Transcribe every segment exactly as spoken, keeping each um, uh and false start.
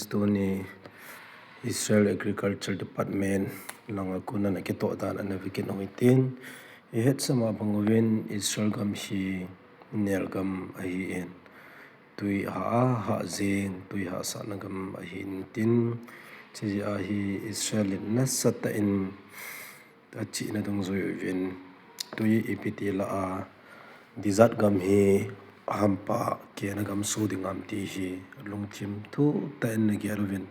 Tuni Israel Agriculture Department langa kona ana kitoh dan ana vekit u hitin, ihetsah ma bang uvin Israel gam hi nelgam ahin, tui hah a hah jing, tui hahsatna gam ahin tin, chujeh a hi Israel in nasatah in achihna dungjui uvin, tui ipi ti lah a desert gam hi hampa kehna gam soh ding ham ti hi lungthim thuhtah in ana gel uvin,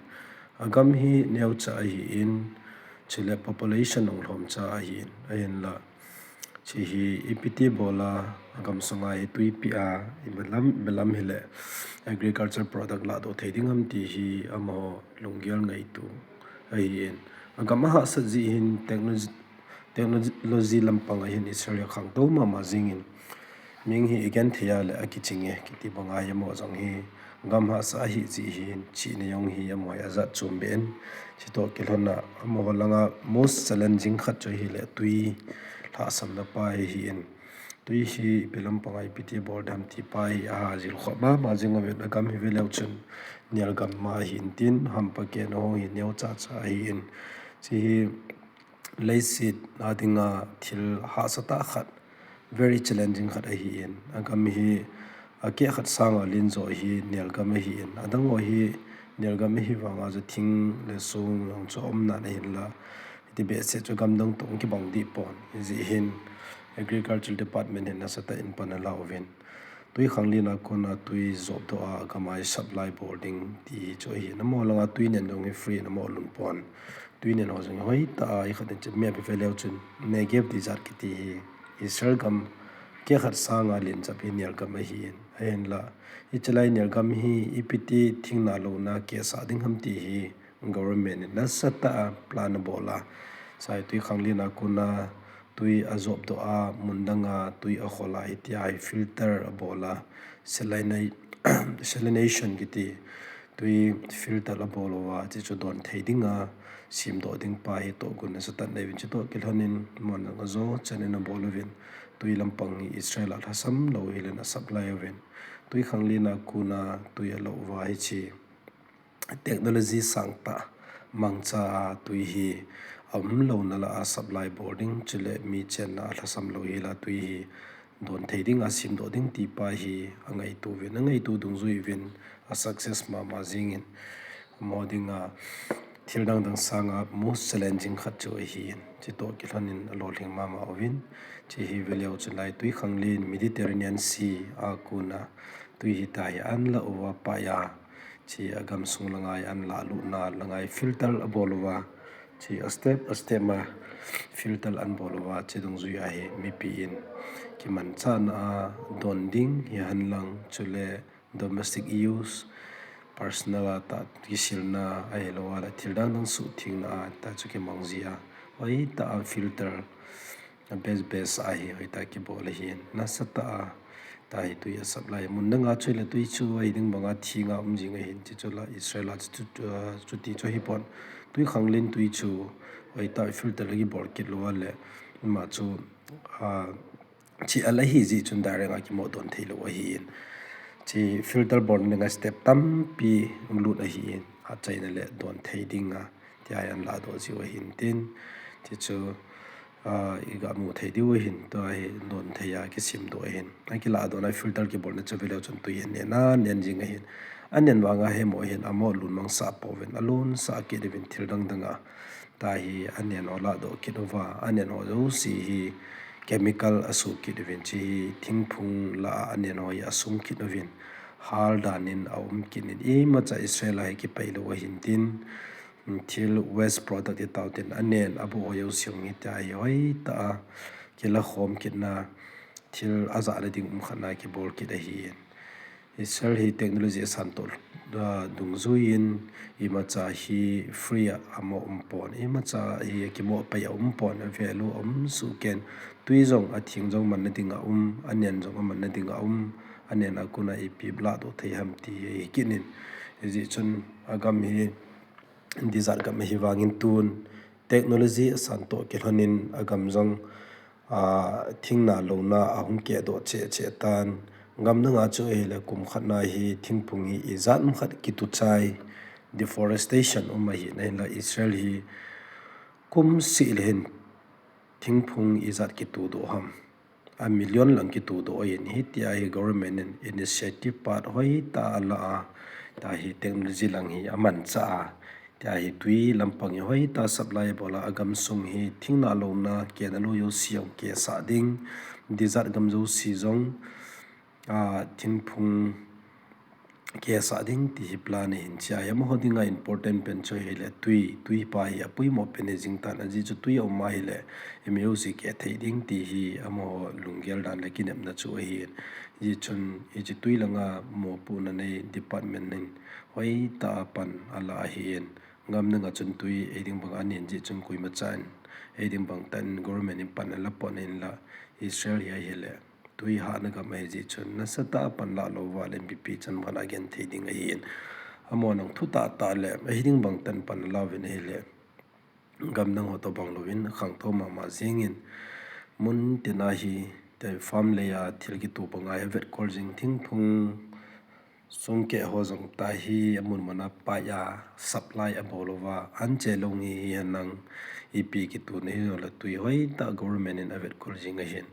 agam hi neocha ahin, chule population jong lhomcha ahin, ahinla hiche hi ipi ti bol a agam sunga hi tui peh a imalam, imalam hile agriculture product lahdoh thei ding ham ti hi amaho lunggel ngaito ahin, agam ahahsat jeh hin technology, technology lampang a hin Israel hi akhangtou mama jingin, mi hi igenthei a le akiching e kiti banga hi amaho jong hi gam hahsat ahi jeh hin chihna jong hi amaho hi ajat chom beh in, chetoh kilhon a amaho langa most challenging khat chu hile tui lhahsamna pa hi ahin, tui hi ipi lampanga ipi ti bol ding ham ti pa hi ahahjil khoh mama jing uvin, agam hi veleu chun nelgam ma ahin tin, hampa kehna ho hi neocha cha ahin, hiche hi leiset a dinga thil hahsatah khat, very challenging khat ahin, agam hi akeh khat sanga len joh hi nelgam ahin, adang ho hi nelgam ahi vanga chu thing le song jong chu aumnan ahinla, hiti behseh chu gamdang toh kibang deh pon, hijeh hin Agriculture Department hin nasatah in pan ala uvin, tui khanglen a kona tui jopdoh a gam a hi supply bol ding ti chu ahin, amaho langa tui nen jong hi free in amaho lhun pon, tui nen ho jong hi hoitah a ikhat in chu map ive leu chun Negev desert kiti hi Israel gam keh khat sanga len jep hi nelgam ahin, ahinla hiche lai nelgam hi ipi ti thingna louna kehsah ding ham ti hi government in nasatah a plan abol a, hiche tui khanglen a kona tui ajopdoh a mun danga tui akhol a hitia hi filter abol a, salina-, salination kiti tui filter abol uva, hiche chu don thei dinga semdoh ding pa hi tohgon nasatah in aneiyuvin, chetoh kilhon in amahon jong ajo chan in abol uvin, tui lampang hi Israel a lhasam lou hile ana supply uvin, tui khanglen a kona tui alo uva hiche technology sangtah mangcha a tui hi aumlouna lah a supply bol ding, chule mi chenna a lhasam lou hila tui hi don thei dinga semdoh ding ti pa hi angaito uvin, angaito dungjui uvin, a success mama jingin, amaho dinga thil dang dang sanga most challenging khat chu ahin, chetoh kilhon in alolhing mama uvin, hiche hi veleu chun lai tui khanglen Mediterranean Sea a kona tui hitia hi ana la uva pai a, hiche agam sung langa hi ana lahlutna langa hi filter abol uva, hiche a step a step ma filter ana bol uva, hiche dungjui a hi mipi in kimanchahna a don ding hihen lang, chule domestic use, personal a tah kisilna ahilou a le thil dang dang suhthengna a tah chu kimang jia, hoitah a filter a best best a hi hoitah a kibol ahin, nasatah a tah hi tui a supply, mun danga chu hile tui chu ahi ding banga thenga um jing ahin, hiche chu la Israel a chu, chu, chuti chu ahipon, tui khanglen tui chu hoitah a filter a kibol kit lou a le, ama chu, a, hiche a la hi jeh chun direct a kimoh don theilou ahin, hiche filter bolna dinga step tampi lut ahin, achaina le don thei dinga tia hi ana lahdoh jiu ahin tin, hiche chu, a, igamu thei diu ahin, tua hi don thei a kisemdoh ahin, akilahdohna filter kibolna chu veleu chun tui hi anen a nen jing ahin, anen vanga hi amaho hin amaho lungmang sah pouvin, alonsah kit uvin thil dang danga tah hi anen ho lahdoh kit uva, anen ho jouse hi chemical asoh kit uvin, hiche hi thingphung lah a anen ho hi asung kit uvin, hal dan in aum kit in, imacha Israel a hi kipai lou ahin tin, thil waste product itao tin anen aboh ho jouse jong hitia hi hoitah a kilakhom kitna, thil ajahna ding um khatna kibol kit ahin, Israel hi technology asantoh, a, dungjuiyin imacha hi free a amoh umpon, imacha hi akimoh pai a umpon, a value aum sohkei in, tui jong atheng jong manna dinga um, anen jong amanna dinga um, anen a kona ipi lahdoh thei ham ti hi ahi kit in, hijeh chun agam hi desert gam ahi vangin tun technology asantoh kilhonin agam jong, a, thingna louna ahung kehdoh cheh cheh tan, gamdanga chu ahile kum khatna hi thingphung hi ijat um khat kituchai, deforestation um ahi na hinla Israel hi kum seh le hin thingphung ijat kitudoh ham. A million lang kitudoh ahin hitia hi government in initiative part hoitah ala a, tia hi technology lang hi amanchah a, tia hi tui lampang hi hoitah supply bola a gamsung hi thingna louna kena lou jouse jong kesah ding, desert gam jouse jong a, thingphung kesah ding ti hi plan ahin chia. Amaho dinga important pen chu hile tui, tui pa hi apoimo pen hi jingtan ajeh chu tui aum ahile, imi jouse kethei ding ti hi amaho lunggel dan le kinepna chu ahin. Hijeh chun hiche tui langa mopohna nei department in hoitah a pan ala ahin. Gam danga chun tui eiding bang anin jeh chun koima chan eiding bang tan government in pan ala pon hinla Israel hi ahile tui hahna gam ahi jeh chun nasatah a pan la louva le mipi chanvon a genthei ding ahin. Amaho nang thu tahtah le ahiding bang tan pan alauvin ahile gam dang ho tobang louvin akhangtou mama jengin. Muntina hi farm lei a thil kito banga hi avetkol jing thingphung sungkeh ho jong tia hi amun muna pipe a supply abol uva anche lou hi hihenlang ipi kituna hijongle tui hoitah government in avetkol jing ahin.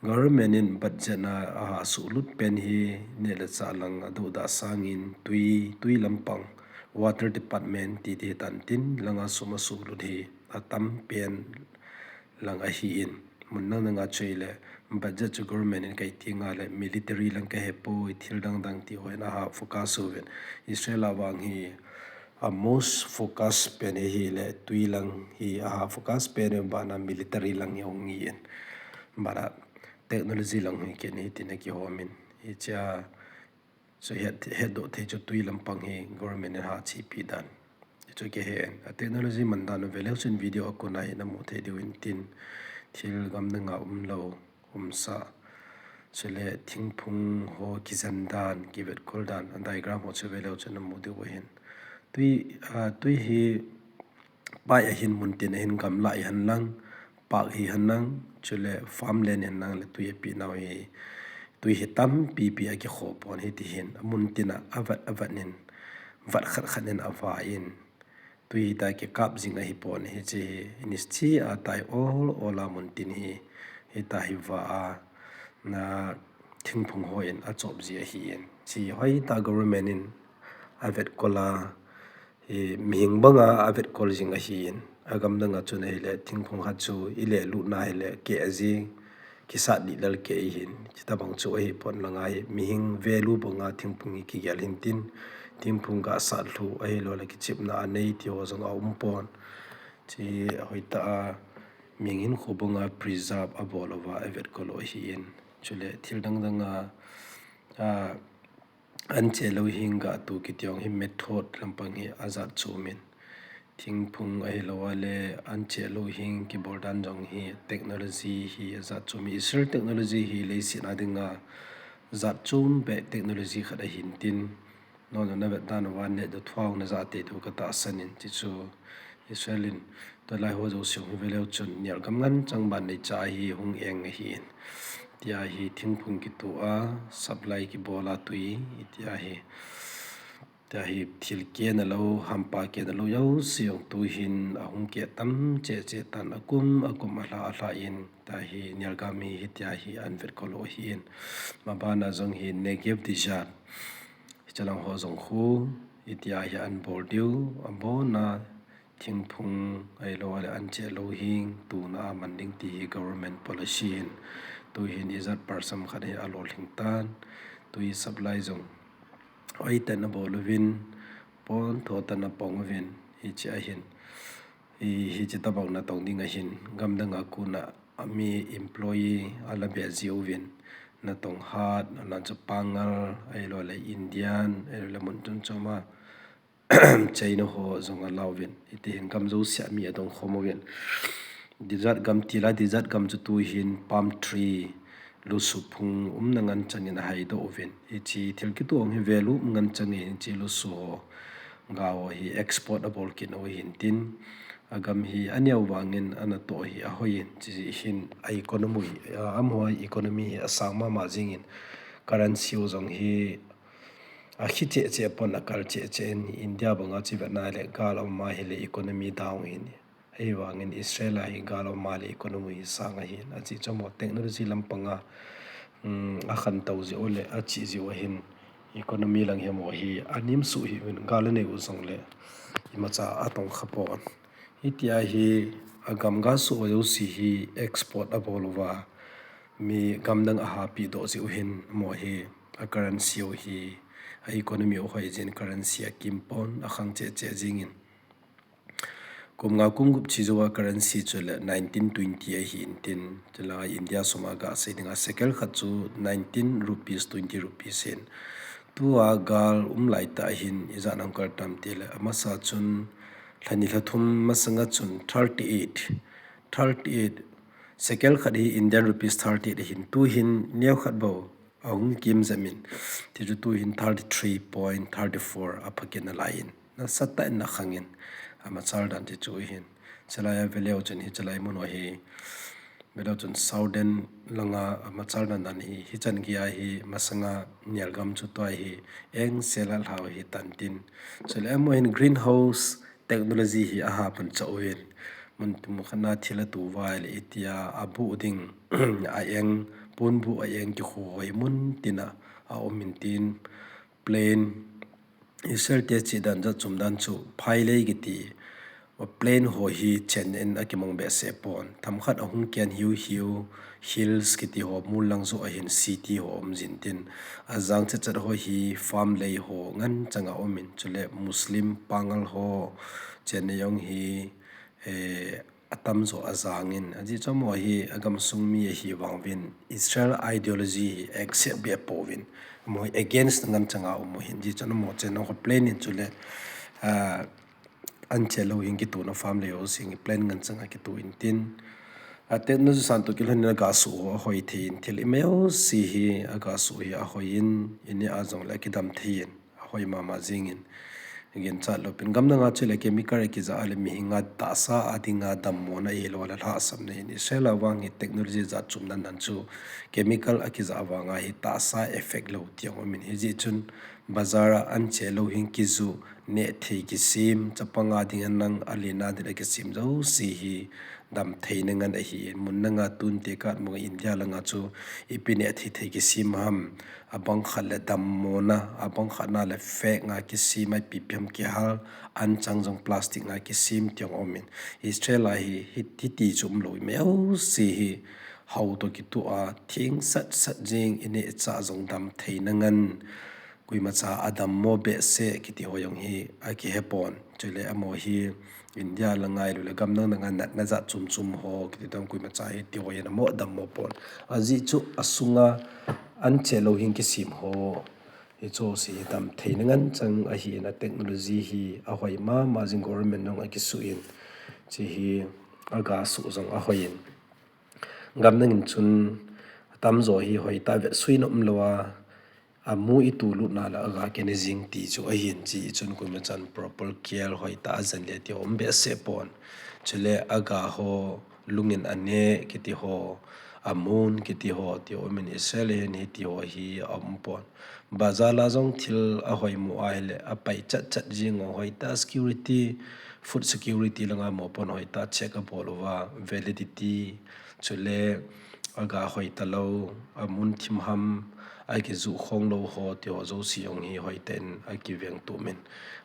Government in budget na ahahsuhlut pen hi neh le chah lang adohdah sangin tui, tui lampang water department titi hitan tin langa sum asuhlut hi atam pen lang ahin. Mun dang danga chu hile budget chu government in kaiti nga le military lang kahepoi thil dang dang ti ho in aha focus uvin. Israel a vang hi a most focus pen hi hile tui lang hi aha focus pen uvin bana military lang hi hung hi in. Bana technology lang hi ken hi tina kihomin. Hichea chu het, hetdoh thei chu tui lampang hi government in hachepi dan. Hichu kihen a technology man dan u veleu chun video a kona hi namu thei diu hintin thil gam danga umlou, umsah. Chule thingphung ho kijen dan, kivetkol dan, a diagram ho chu veleu chun namu diu ahin. Tui, a, tui hi pipe ahin muntin ahin gamla hihenlang, park hihenlang, chule farmland hihenlang le tui apehnau hi, tui hi tampipi akikho pon hitihin, amuntina avat, avat in, vat khat khat in avah in, tui hita kikap jing ahipon hiche hi, nischea tai ol ol a muntin hi, hita hi vah a, na thingphung hon achop ji ahin, hiche hoitah government in avetkol a, hi mihing banga avetkol jing ahin, agam danga chun ahile thingphung khat chu ilelutna hile keh jing, kisat dihlel keh ahin, hitabang chu ahipon langa hi mihing value banga thingphung hi kigel hintin, thingphung gasat lhu ahiloule kichepna anei ti ho jong aumpon. Hiche hoitah a mihing hinkho banga preserve abol uva avetkol u ahin. Chule thil dang danga, a, anche louhing gatu kiti jong hi method lampang hi ajat chomin. Thingphung ahiloule anche louhing kibol dan jong hi technology hi ajat chomin. Israel technology hi leiset a dinga jat chom beh technology khat ahintin. Nangho navet dan uva net a thua nasah tei diu katahsan in, hichu Israel in tulai ho jouse hi veleu chun nelgam nganchang ban neicha hi hung eng ahin. Tia hi thingphung kito a, supply kibol a tui, tia hi. Tia hi thil kena lou, hampa kena lou jouse jong tuhin ahung keh tam cheh cheh tan akum, akum alha, alha in, tia hi nelgam hi, hitia hi ahin vetkol u ahin. Mabana jong hi Negev desert. Hiche lang ho jong khu, hitia hi ahin bol diu, abona thingphung ahiloule anche louhing tuna aman ding ti hi government policy hin. Tuhin ijat person khat hi alolhing tan, tui supply jong hoitah in abol uvin, pontho tah in apong uvin, hiche ahin. Hi, hiche tabang natong ding ahin, gam danga kona mi employee ala beh jiuvin, natong hat, anan chu Pangal, ahiloule Indian, ahiloule mun chom chom a, China ho jong alauvin, hitihin gam jousea mi adong khom uvin. Desert gam tila, desert gam chu tuhin palm tree, lusu phung umna nganchangin ahaidoh uvin. Hiche thil kitoh hi value um nganchangin hiche lusu ho, ga ho hi export abol kit u ahin tin, agam hi aneo vangin anatoh hi ahoiyin, hiche hin a economy, a, amaho economy hi asang mama jingin, currency u jong hi akhi cheh cheh pon, akal cheh cheh in. India banga chu ivet na le gal aum a hile economy down ahin. Ahivangin Israel a hi gal aum a le economy hi sang ahin. Ajeh chu amaho technology lampanga, um, akhantou jeh u le achih jeh u ahin, economy lang hi amaho hi anem suh hih uvin, gal anei u jongle imacha atong kha pon. Hitia hi agam gal suh ho jouse hi export abol uva, mi gamdang ahapeh doh jeh u hin amaho hi a currency u hi, a economy u hoi jeh in currency akim pon, akhang cheh cheh jingin. Kum nga kum gup cheh jou a currency chu le nineteen twenty ahin tin, chule India sunga gasei dinga shekel khat chu nineteen rupees, twenty rupees ahin. Tua gal um laitah ahin ijat ham kal tam tile, amasa chun lhani lhathum masanga chun thirty-eight, thirty-eight, shekel khat hi Indian rupees thirty-eight ahin, tuhin neokhat bou ahung kim jep in, tichu tuhin thirty-three point thirty-four a phakin alai in, nasatah in akhang in, amachal dan tichu ahin. Chulai a veleu chun hichelai mun ho hi, veleu chun southern langa amachal dan dan hi, hichan geiya hi masanga nelgam chu tua hi engsel a lhau hi tan tin. Chule amaho hin greenhouse technology hi aha pan chah uvin, mun tum khat na thil atu uva le itia abuh ding, a eng, ponbuh a eng kikhu hoi mun tina aum in tin, plane, Israel te chih dan jat chom dan chu phailei kiti, plane ho hi chen in akimang behseh pon. Themkhat ahung kian hiu hiu, hills kiti ho, mun lang joh ahin city ho um jin tin, ajang chet chet ho hi farm lei ho ngen changa um in, chule Muslim pangal ho chenna jong hi, eh, atamjo ajang in, ajeh chu amaho hi agamsung mi ahi vang uvin Israel ideology hi accept beh apouvin, amaho hi against ngen changa um u ahin, ajeh chu amaho chenna ho plane in chule, ah, anche louhing kituna farm lei ho jeng hi plane ngen changa kitu in tin, a technology san toh kilhon in aga suh ho ahoi thei in, thil imajouse hi aga suh hi ahoi in, ineh a jongle akidam thei in, ahoi mama jingin. Ginchat loupin gamdang a chule chemical akija a le mihinga tahsa a dinga dammona ahilou le lhahsamna in, Israel a vang hi technology jat chom dan dan chu chemical akija vanga hi tahsa effect lou ti jong um in, hijeh chun bazar a anche louhing kiju, neh thei kisem, chapang a dinga nang alena dinga kisem jouse hi damtheina ngen ahi. Mun nanga tun tekah mun India langa chu ipi neh thei thei kisem ham, abang khat le dammona, abang khat na le fake nga kisem, ipi ipi ham kihal, anchang jong plastic nga kisem ti jong um in. Israel a hi, hi, hiti chu umlou, imajouse hi hao toh kitoh a theng sat sat jeng, ineh chah jong damtheina ngen, koimacha adammo behseh kiti ho jong hi akihe pon. Chule amaho hi India langa ahilou le gamdang danga natna jat chom chom ho kiti dang koimacha hi ti ho hi amaho adammo pon. Ajeh chu asunga anche louhing kisem ho, hichu jouse hi damtheina ngen chang ahin, a technology hi ahoi mama jing, government jong akisuh in, hiche hi aga suh jong ahoi in. Gamdang in chun atamjo hi hoitah vetsuina umlou a, amu itu lutna le aga kena jing ti chu ahin, hiche chun koimachan proper care hoitah ajen le ti um behseh pon. Chule aga ho lungin ane kiti ho, amun kiti ho ti um in, Israel a hin hiti ho hi aum pon. Bazar a jong thil ahoimu ahile apai chat chat jing u, hoitah security, food security langa mopo in hoitah check abol uva, validity, chule aga hoitalou, amun thim ham, akiju khong lou ho ti ho jouse jong hi hoitah in akiveng tumin,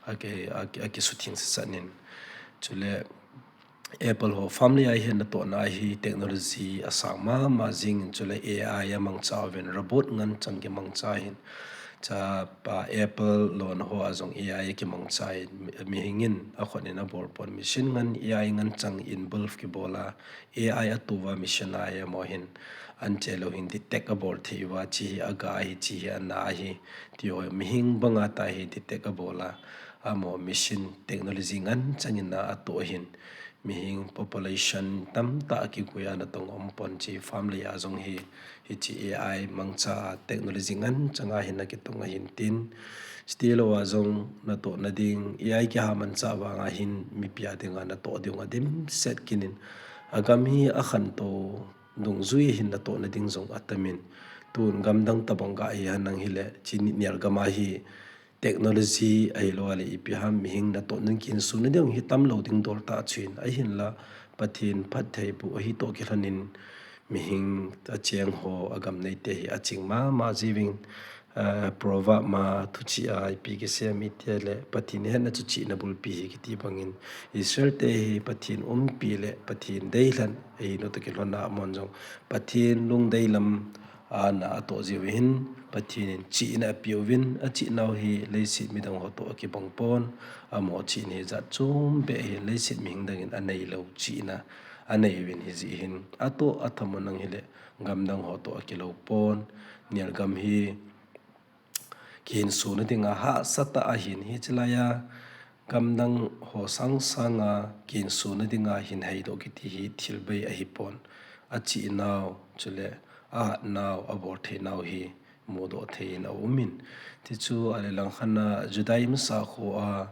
aki, aki, akisutheng sasat in. Chule Apple ho family a hin natohna hi technology asang mama jing in, chule A I amangcha uvin, robot ngen chang kimangcha hin. Chapa Apple lona ho a jong A I kimangcha in, mi, mihing in akhut in abol pon, machine ngen A I ngen chang in bulb kibol a, A I atoh uva machine a amaho hin anche louhing detect abol thei uva, hiche hi aga ahi, hiche hi ana ahi ti ho, mihing banga tah hi detect abol a, amaho machine technology ngen chang in atoh ahin. Mihing population tamtah akigui a natong um pon, hiche family a jong hi, hiche A I mangcha a technology ngen chang a hin akitong ahin tin. Chuti lou a jong natohna ding, A I kiha manchah vang a hin mipi a dinga natoh ding adimset kit in. Agam hi akhantou dungjui hin natohna ding jong atamin. Tun gamdang tabang ga hi henlang hile, hiche nilhah gam a hi, technology ahilou le ipi ham mihing natoh nan kihinso nading hi tamlou ding dol tah chu ahin, ahinla Pathen phattheiboh ahi toh kilhonin mihing acheng ho agam neite hi aching mama jiuvin, eh, proverb ma thuchih a ipi kisei em itile Pathen hetna chu chihna bulpi ahi kiti bangin Israel te hi Pathen umpi le Pathen deilhen ahina toh kilhonna amahon jong Pathen lungdei lam a na atoh jiuvin, Pathen in chihna apeuvin, achihnau hi leiset midang ho toh akibang pon, amaho chihna hi jat chom beh ahin, leiset mihing dangin aneilou chihna aneiuvin hijeh hin, atoh atham u nang hile gamdang ho toh akilou pon, nelgam hi kihinso nading a hahsa tah ahin, hiche laiya gamdang ho sangsanga kihinso nading a hin heidoh kiti hi thil bei ahipon, achihnau, chule ahatnau, aboltheinau hi mudoh thei in aumin. Tichu ale langkhat a Judaism sakho a,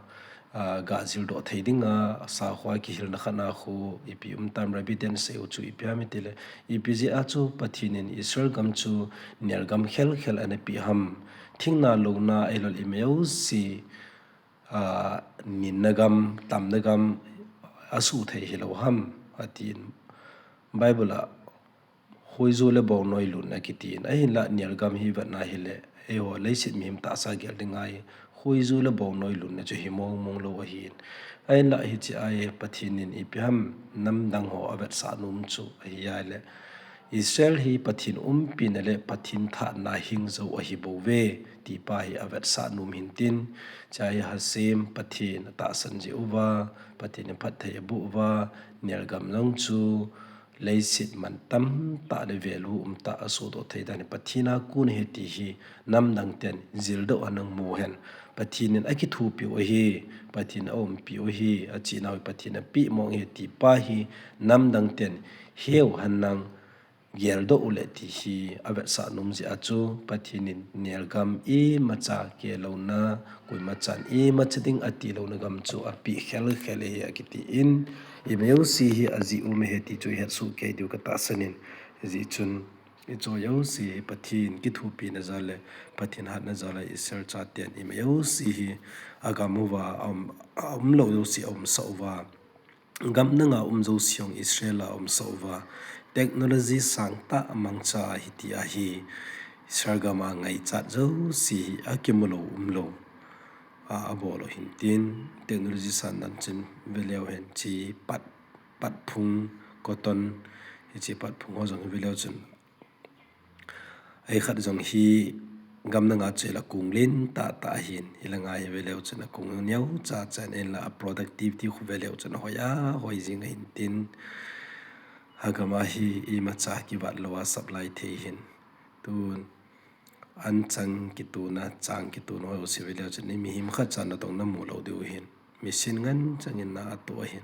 a, gajildoh thei dinga sakho a kihilna khat a khu ipi umtam, Rabbi Ten sei u chu ipi ham itile, ipi jeh a chu Pathen in Israel gam chu nelgam khelkhel anapeh ham, thingna louna ahilou le ima jouse, a, ninna gam, tamna gam asuh thei hilou ham, atin. Bible a khoiju le bongnoi lunna kitin, ahinla nelgam hi vetna hile, eiho leiset mihem tahsa gel ding ahi, khoiju le bongnoi lunna chu hi mong mong lou ahin. Ahinla hiche a hi Pathen in ipi ham namdang ho avetsah nom chu ahi ahile, Israel hi Pathen umpina le Pathen thahatna hing jou ahibouve, tipa hi avetsah nom hintin, hiche a hi Hashem Pathen atahsan jeh uva, Pathen in phatthei aboh uva, nelgam jong chu leiset man tamtah le value umtah asohdoh thei dan hi Pathen a kon ahi ti hi namdang ten jildoh a nang mu hen. Pathen in akithopiu ahi, Pathen aumpiu ahi, achihnau hi Pathen apeh mong ahi tipa hi namdang ten heu hen nang geldoh uleh ti hi avetsah nom jeh a chu Pathen in nelgam imacha kelouna, koimachan imacha ding atilouna gam chu apeh khelkhel ahi akitin, ima jouse hi ajeh um ahi ti chu ihetsoh kei diu katahsan in, hijeh chun icho jouse hi Pathen kithopina jal le Pathen hatna jal a Israel chaten ima jouse hi agam uva aum, aumlou jouse aumsah uva, gamdang a um jouse jong Israel a aumsah uva, technology sangtah amangcha ahi ti ahi, Israel gam a ngaichat jouse hi akimulou umlou a abol u hintin, technology sandan chun veleu hen, hiche pat, patphung, cotton, hiche patphung ho jong hi veleu chun, ahikhat jong hi gamdang a chu hile akung lentah tah ahin, hilanga hi veleu chun akung neocha chan in la, a productivity khu veleu chun ahoi a hoi jing ahin tin, agam a hi imacha kivat lou a supply thei ahin. Tun anchang kitona, chang kitona ho jouse veleu chun mihem khat chan natong namu lou diu ahin. Machine ngen chang in na atoh ahin.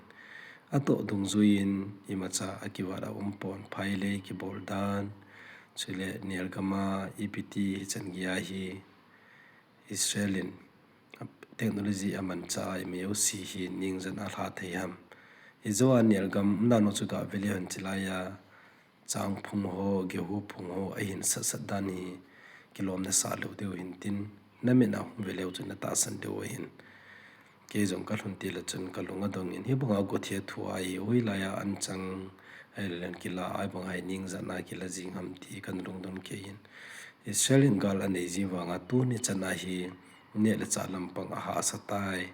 Atoh dungjui in imacha akivat a um pon, phailei kibol dan, chule nelgam a ipi ti hichan gei a hi Israel in technology amanchah a ima jouse hi ningjan a alha thei ham. Ijou a nelgam umdan u chu gah veleu hen, hiche laiya chang phung ho, gehu phung ho ahin satsat dan hi kilomna sah lou diu ahin tin, namin a hung veleu chun natahsan diu ahin. Kei jong kalhun til a chun kalung adong in, hibanga gothe thu a hi hoilaiya anchang ahilou le kila a bang a hi ningjan a kila jing ham ti kana lungdon kei in. Israel in gal anei jing vanga tuni chan a hi neh le chah lampang ahahsa tai,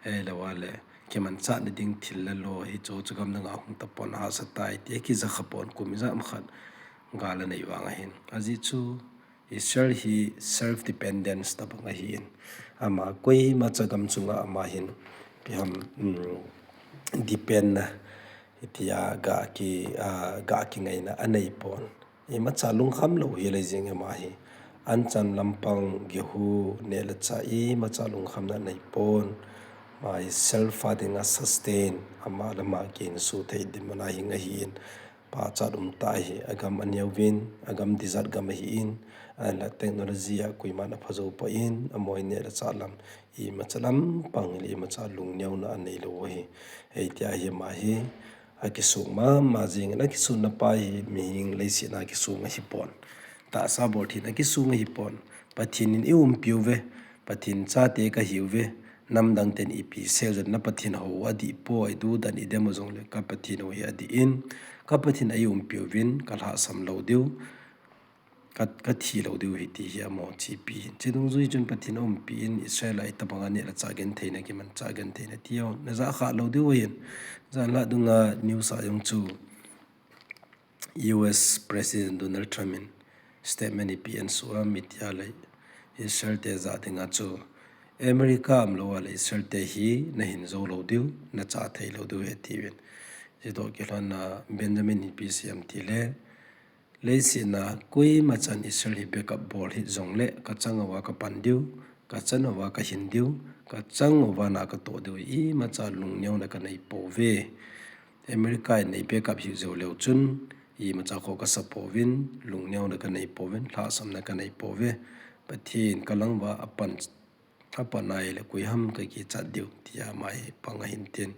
ahilou le kimanchah nading thil le lo hichu chu gamdang a hung tapon ahahsa tai ti akija kha pon, kum ijat khat gal anei vang ahin. Ajeh chu Israel hi self dependence tabang ahin, ama koimacha gam chunga ama hin ipi ham, um, depend na, hitia gah ki, ah, gah kingaina anei pon. Imacha lungkham lou hi lei jing e ama hi. Anchang lampang, gehu, neh le chah imacha lungkhamna anei pon. Ama hi self a dinga sustain, ama le ama kihinso thei dinmun a hing ahin. Pachat umtah ahi, agam aneo uvin, agam desert gam ahin, ahinla technology a koiman aphajou poi, amaho neh le chah lam imacha lampang le imacha lungneona anei lou ahi. Hitia hi ama hi akisong mama jing in, akisonna pa hi mihem leiset a kisong ahi pon. Tahsa bolthei in akisong ahi pon. Pathen in eiumpiu ve. Pathen chate kahiuve, namdang ten ipi seiyu jong na Pathen hou adih poi, idu dan idem u jongle ka Pathen hou hi adih in, ka Pathen a eiumpiuvin, kalhahsam lou diu, ka, kathi lou diu ahi ti hi amaho chepi hin. Hiche dungjui chun Pathen aumpi in, Israel a itobang a neh le chah gentheina, kimanchah gentheina ti ho, najah kha lou diu ahin. Janhi lah dunga news a jong chu, U S President Donald Trump in statement ipi ahin soh ham iti le, Israel te jah dinga chu, America umlou a le Israel te hi nahin jou lou diu, nachah thei lou diu ahi atiuvin. Hitoh kilhonna Benjamin in ipi asei ham tile, leiset a koima chan Israel hi backup bol hih jongle, kachang uva kapan diu, kachan uva kahin diu, kachang uva na katoh diu, imacha lungneona kanei pouve. America in nei backup hih jou leu chun, imacha kho kasa pouvin, lungneona kanei pouvin, lhahsamna kanei pouve. Pathen kalang uva apan, apan ahile koiham kakichat diu, tia ama hi pang ahin tin.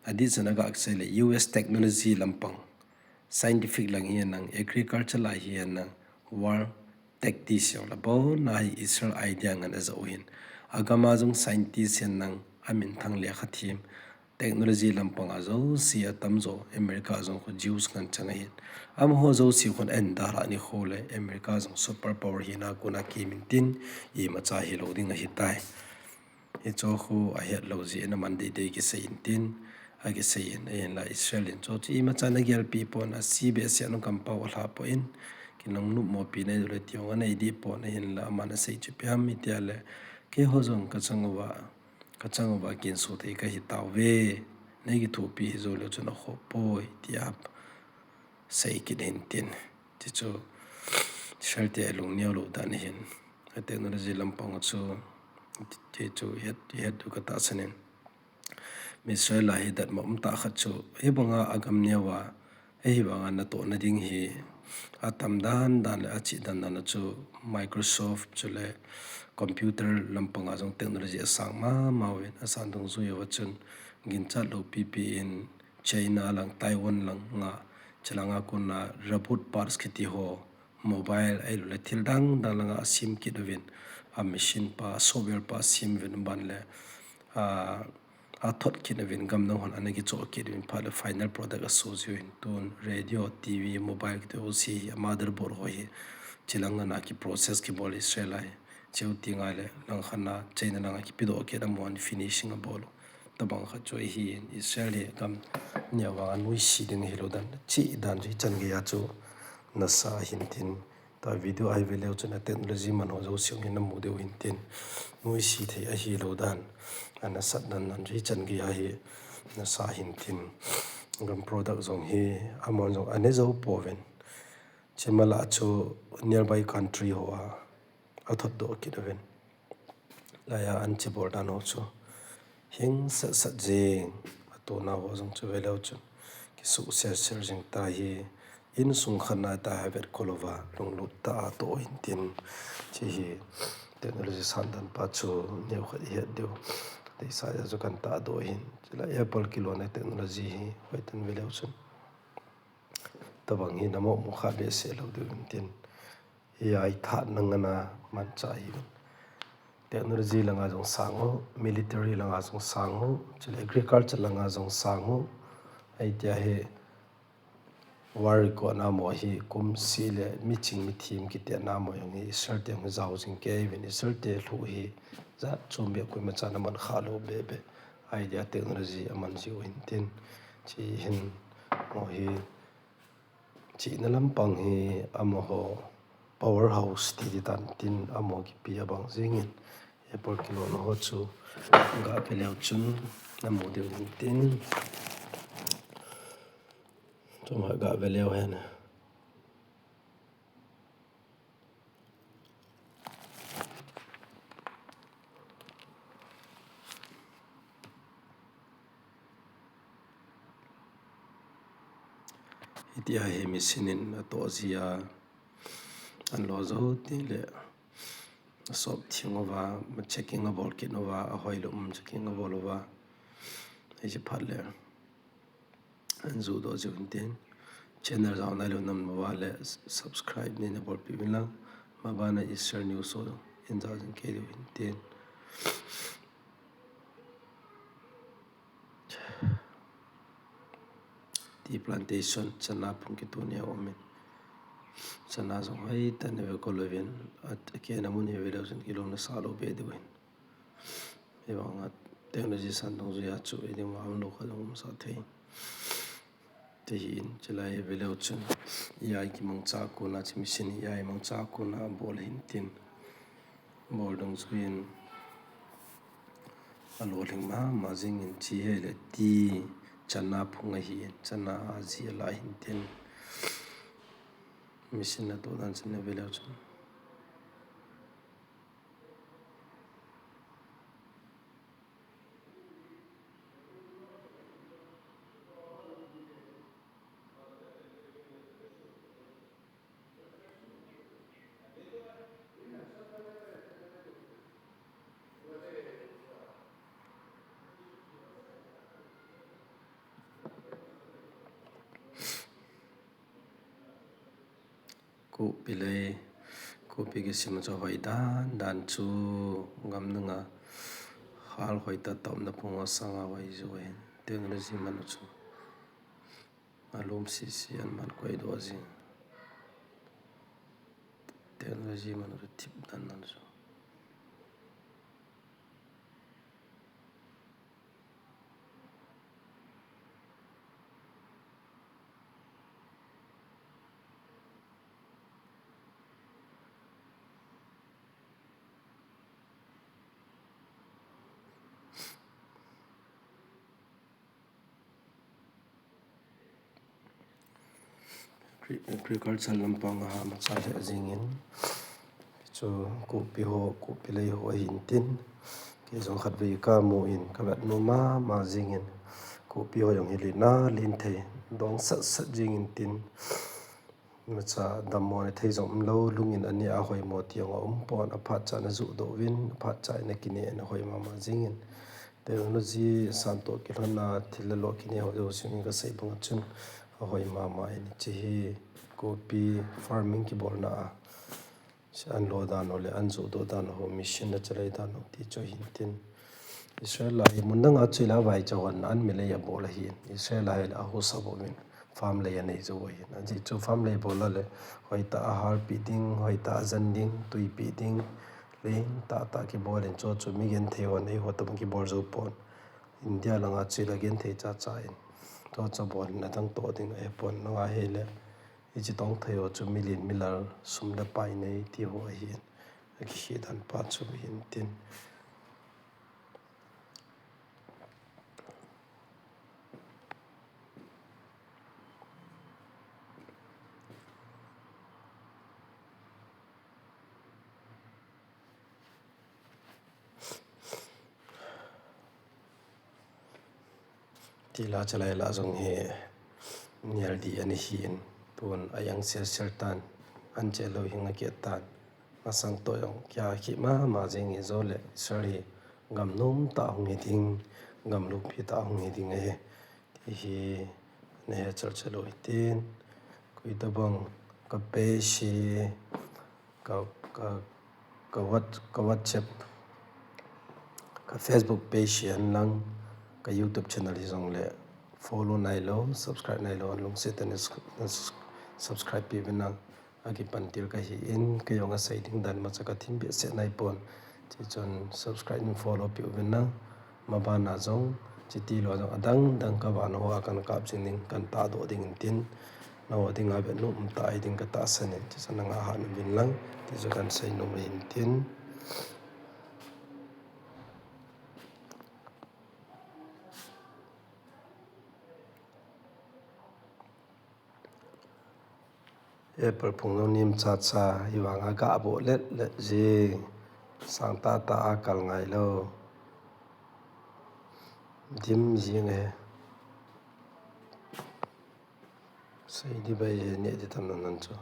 Adeh chan a gasei le U S technology lampang, scientific lang hihen lang, agriculture lai hihen lang, war tactics jong le abon a hi Israel idea ngen ajah u ahin. Agam a jong scientist hihen lang, aminthang lekha them, technology lampang a jouse atamjo, America jong khu Jews ngen chang ahin. Amaho jouse khun ahin dalhah nikho le, America jong super power hina kona kimin tin, imacha hilou ding ahitai. Hicho khu ahet lou jeh in aman deidei kisei in tin, akisei in, ahinla Israel in chu, chu imacha ana gelpi pon, ase behseh in kampao alha pon, kinung nopmo pi nei le ti jong anei deh pon, ahinla aman asei chu ipi ham iti le, keiho jong kachang uva, kachang uva kinso thei kahi tauve, nei kithopi hih jou leu chun akhoh poi, tia sei kit ahin tin. Hichu, Israel te lungneo lou dan ahin. A technology lampang chu, hichu, het, het u katahsan in. Israel a hi datmo um tah khat chu, hibanga agam neo a, hibanga natohna ding hi, atam dan dan le achih dan dan a chu, Microsoft chule computer lampang a jong technology asang mama uvin, asan dungjui uva chun, ginchat lou pipi in, China lang, Taiwan lang a, chulanga kona robot parts kiti ho, mobile ahilouleh thil dang dang langa asem kit uvin, a machine pa, software pa asem uvin ban le, a, athot kit uvin, gam dang hon ana kichoh kit uvin, phat le final product aso jiu hin tun, radio, T V, mobile kiti ho si, a motherboard ho hi, chulang ana ki process kibol Israel a hi, cheu ti ngai le, lang khat na, China langa kipedoh kit a mon finishing abol u. Tobang khat chu ahin, Israel hi gam neo vanga nuisat ding hilou dan, chih dan chu hichan geiya chu nasa ahin tin. Tua video a hi ve leu chun a technology man ho jouse hin namu diu hin tin. Nuisat thei ahilou dan, anasat dan dan chu hichan geiya hi nasa ahin tin. Gam product jong hi amon jong ane jou pouvin. Chimala chu nearby country ho a athot doh kit uvin. Laiya an chibol dan ho chu hing sat sat jing, atona ho jong chu ve leu chun kisuh sel sel jing ta hi, insung khat na ta hi vet kol uva, lunglut tah a toh hin tin, hiche hi technology san dan pa chu neokhat ihet diu, deisah a chu kan tahdoh hin, chule Apple kilona technology hi hoitah in ve leu chun, tobang hi namo mu kha behseh lou diu hin tin. Hiya ithat na ngana manchah hi. Technology langa jong sang u, military langa jong sang u, chule agriculture langa jong sang u. Hitia hi war record namo hi kumseh le miching mithem kiti namo jong hi Israel te jong jao jing kei uvin, Israel te lhu hi jat chom beh koima chan aman kha lou bebe. Idea technology aman jiu hin tin. Hiche hin mo hi Chihna lampang hi amaho powerhouse ti ding tan tin amaho kipe abang jingin, Apple kilona ho chu gah ve leu chun namu diu hin tin. Chomkhat gah ve leu hen. Hitia hi machine in atoh jia, anlo jou teng le asop theng uva, checking abol kit uva, ahoi lou um checking abol uva. Hiche phat le an judoh jiu hin tin. Channel jao nailou nam uva le subscribe neina bolpeh uvin lang. Mabana Israel News ho in jao jing kei diu hin tin. Tea plantation, chana phung kitu ni a um in. Chana jong hoitah in ve ko lou vin, a, a kena mun hi ve leu chun kilom na sa lou be diu hin. Hivang a technology san dungjuia chu, i ding ma um lou kha jong um sa thei. Ti hin, chulai hi ve leu chun, A I kimangcha kona, chi machine A I mangcha kona bol hin tin. Bol dungjuiin, a lolhing mama jingin chi he le ti, chana phung ahin, chana a ji a la hin tin. Machine a toh dan chun ve leu chun. Kopi lei, kopi kisim chu hoi dan dan chu, gam nunga hal hoitah tah umna phung a sanga hoi jo hin, technology man u chu. Alum sisi an man koi doh jing. Technology man u chu thip dan dan chu. Agri-, agriculture lampang a ha macha lheh jingin, chu kopi ho, kopi lei ho ahin tin, kei jong khatvei kamu in, kavet nom mama jingin, kopi ho jong hi lin a lin thei, dong sat sat jingin tin, macha dammo na thei jong umlou, lungin ani a hoimo ti jong a um pon, aphat cha na judoh uvin, aphat cha na kine na hoi mama jingin, technology san toh kilhon a thil le lo kine ho jouse min kasei bang a chun ahoi mama in, chi hi kopi farming kibolna a, an lo dan ho le an judoh dan ho, machine a chalai dan ho ti chu ahin tin. Israel a hi mun dang a chu ila vaicha hon an milei a bol ahin. Israel a hi le ahusa bou min farm lei anei jou ahin. Ajeh chu farm lei bol a le hoitah a hal pi ding, hoitah a jan ding, tui pi ding, lei tah tah kibol in chu chu mi genthei hon eiho tabang kibol jou pon. India langa chu ila genthei cha cha in. Chu chu bol in adang toh ding ahi pon, nanga hi le hichi tong thei ho chu milin milal sum le pai nei ti ho ahin. Akihi dan pa chu ahin tin. Tila chalai la jong hi nial di ani hin, tun a yang sel sel tan, an che lo hing a kiat tan, masang toh jong kia khi mama jing hi, jo le Israel hi gam nom tah hung hi ding, gam lungpi tah hung hi ding ahi. Ti hi na he chal chal u hitin, koi tabang ka page hi, ka, ka, ka What-, ka WhatsApp, ka Facebook page hi hen lang, ka YouTube channel hi jong le follow nailou, subscribe nailou, lungset tah in na s-, na s-, subscribe pi uvin lang. Akipan til kahi in, kei jong asei ding dan macha ka thim behseh nai pon. Chuchun subscribe in follow pi uvin lang. Maban a jong, chiti lou jong adang dang ka van ho a kan kap jing ding, kan tahdoh ding in tin. Nangho dinga vet nom um tah ahi ding ka tahsan in, chuchun nangho hat uvin lang, ti chu kan sei nom ahi in tin. Apple phung jong nim cha cha, hivang a gah boh let let jing, sang tah tah a kal ngai lou. Dim jing e. Sei di bai e, neh di tam nan nan chu.